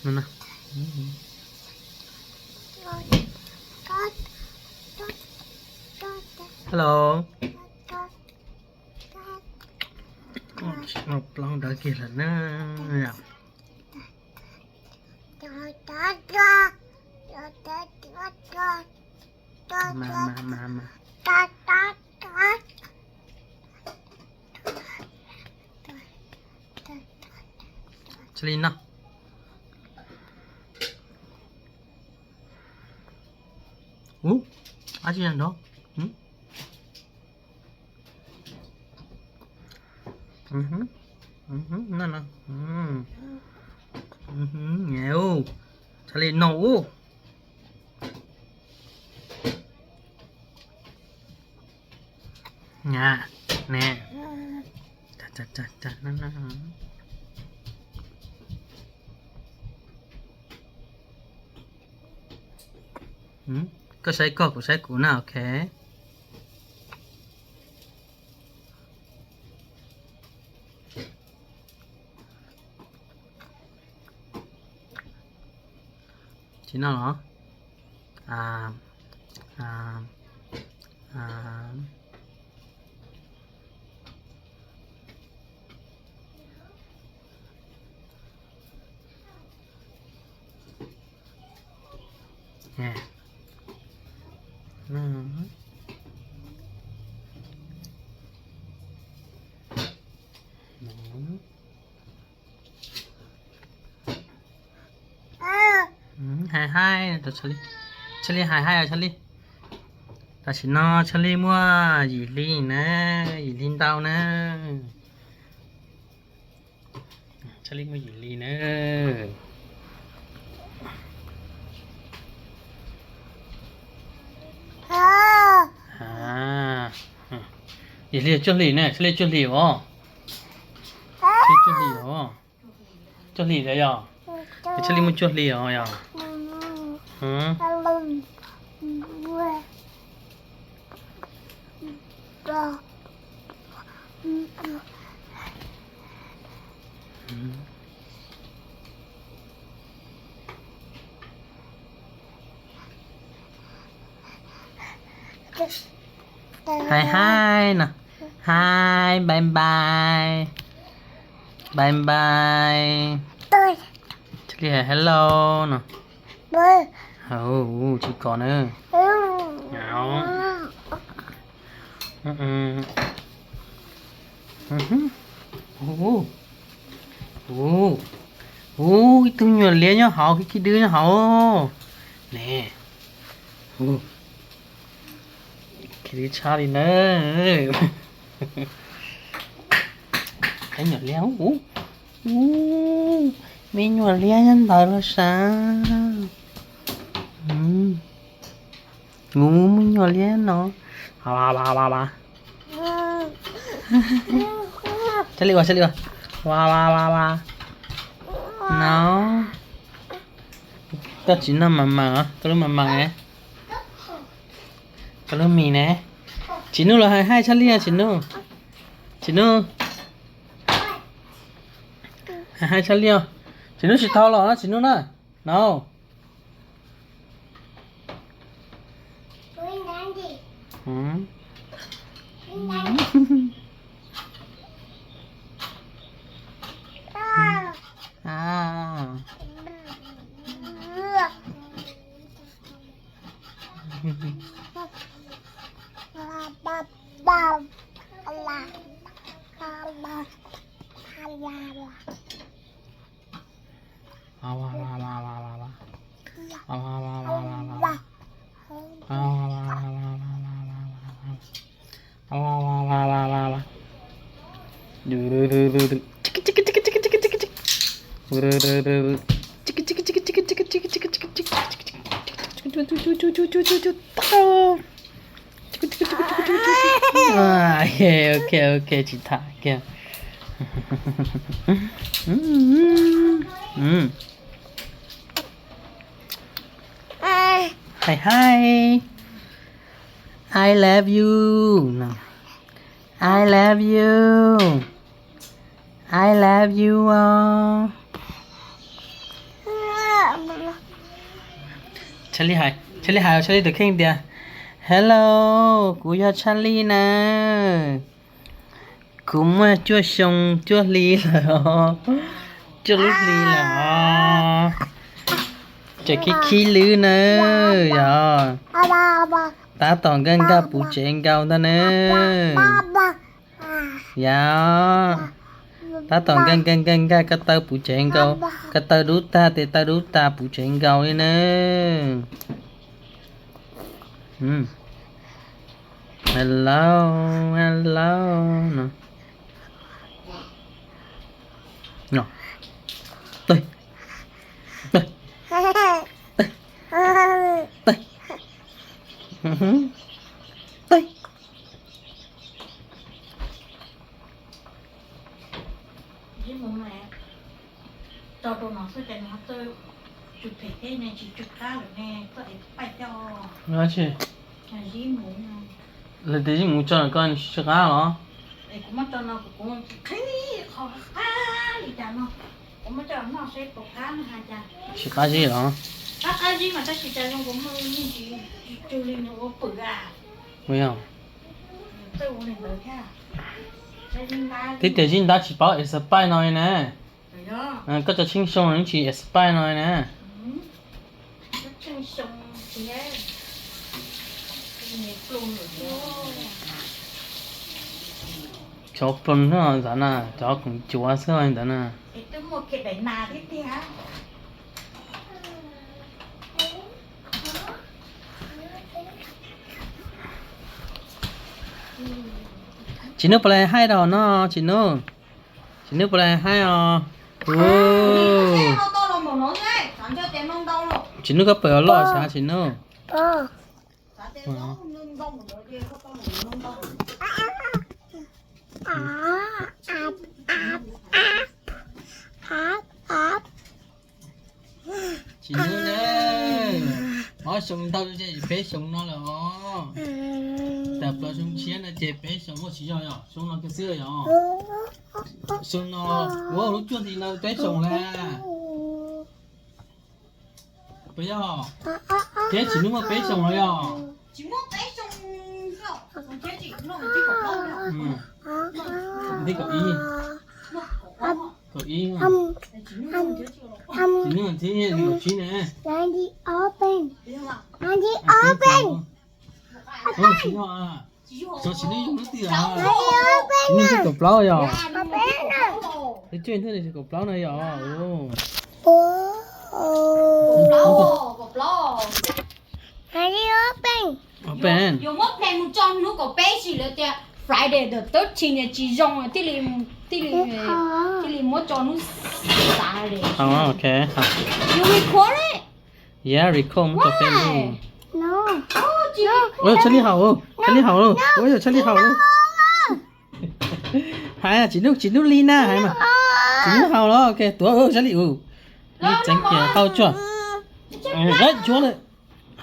No, no. Hello. Plaub ntawd kiag lawm na. Ua li no. Ub, ab tsi yog nrov. No, no. Ua, Charlie no ub. Ua, ne. Koj saib koj, kuv saib kuv na, ok. Tsis no los? Hais hais, Charlie hais hais os Charlie. Tam sim no Charlie muaj yim hli na, yim hli ntau na. Charlie muaj yim hli na. Yim hli cuaj hli ne, Charlie cuaj hli os. Cuaj hli os. Cuaj hli yog? Charlie muaj cuaj hli os yog? Hais hais no. Hais, bye bye. Bye bye. Charlie hais hello no. Tsis kos na. Ua, ib tug nyuam liab nyob hauv, khib khib dwb nyob hauv ne. Khib dwb tshaj li na. Ib nyuam liab, ua, me nyuam liab nyob ntawd los sav. Ua, me nyuam liab no. Charlie ua, Charlie ua. Ua, ua, ua, ua. No. Koj tsis noj mas mas os, koj lub mas mas ne. Koj lub mis ne. Tsis Nuj los hais hais Charlie os Tsis Nuj. Tsis Nuj. Hais hais Charlie os. Tsis Nuj tsis tau los na Tsis Nuj na. No. Ok, ok, tsis tham kiag. Hais hais. I love you. I love you. I love you os. Txhaj li hais, txhaj li hais, txhaj li tus kheej tias, hello, kuv yog Txhaj li na. Kuv muaj cuaj xyoo cuaj hli lawm os, cuaj lub hli lawm os. Tseem khib khib lwb na, yog tab tom nkag nkag puv tsev nkaus ntag na. Yog tab tom nkag nkag nkag nkag ko taw puv tsev nkaus, ko taw dub tag tes taw dub tas puv tsev nkaus li na. Hello, hello no. No. Tij. Tij. Tij. Tij. Zib mus, tso rau no xwb ces nws ho txawj tsw phem thiab ne, tsis tsw qab lawm ne, koj es paij coj. Lawv tias zib mus tso koj tsis tsw qab los? Es kuv muab tso no kuv qhib qhov qab li cas no, kuv muab coj noj seb puas qab no hais cas. Tsis qab zib los? Qab qab zib mas tab sis cas zoo kuv muaj yeej tsis tsw li nws ua pwm a. Ua yog. Twb tias zib ntab tsis paub expire no li na. Koj cov tsheej xyoo no tsis expire no li na. Cov ploos xwb ntawd na, cov khoom cuav xwb ntawd na. Tsis Nuj puas lais haij rau no, Tsis Nuj? Tsis Nuj puas lais haij os? Tsis Nuj koj pawg loj sav Tsis Nuj. Tsis Nuj na, ob xyoo ntau ces peb xyoo no lawm os. Tawm plaws xyoo tshiab no ces peb xyoo, tsis yog, yog xyoo no kiag xwb yog. Xyoo no ua lub cuaj hli no peb xyoo lawm. Puas yog? Thiab Tsis Nuj muaj peb xyoo los yog? Thib kaum ib, kaum ib, Tsis Nuj thiab kaum tsib ne. Tsis yog, Tsis Nuj yog hnub twg? Tsis Nuj twb kaum plaub yog? Twb cuaj hli thiab twb kaum plaub no yog? Yuav muab plan mus tso hnub kaum peb sis lawv tias Friday the thirteenth tsis zoo, thiaj li, thiaj li muab tso hnub Saturday. Yus record it. Yeah, record mus tso peb hnub. Ua yog Txhaj li haus, Txhaj li haus, ua yog Txhaj li haus. Hais Tsis Nuj, Tsis Nuj li na, hais mas. Tsis Nuj haus los, ok, tuav Txhaj li ua. Li tseev kiag haus tsuag. Cuab lawm.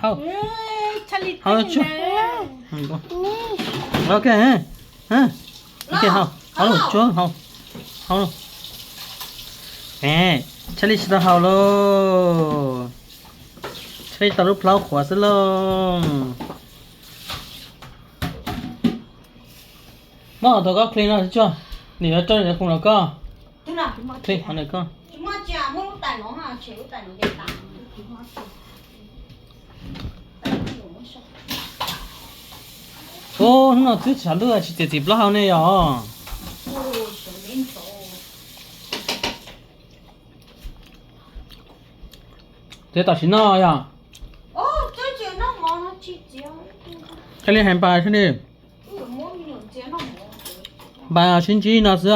Haus. Haus tsuag. Ok, ok, haus, haus tsuag, haus, haus. Txhaj li tsis tau haus lauj. Txhaj li tau lub plaub qhuav xwb lauj. Muab tau koj clean no tsuag, nws yuav rau nws khoom los koj. Clean qhov ntawm koj. Ub, hnub no twb tshav ntuj tsis txiav txiv plaub hau ne yog? Txiav tam sim no yog? Txhaj li hais npas txhaj li. Npas sib ntsib no xwb os.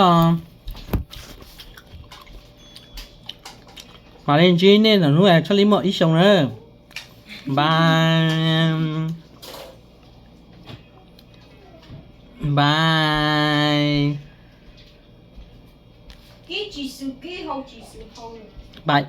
Mam li ntsib nej ntawm hnub es txhaj li muaj ib xyoos na. Npas. Npas. Npas.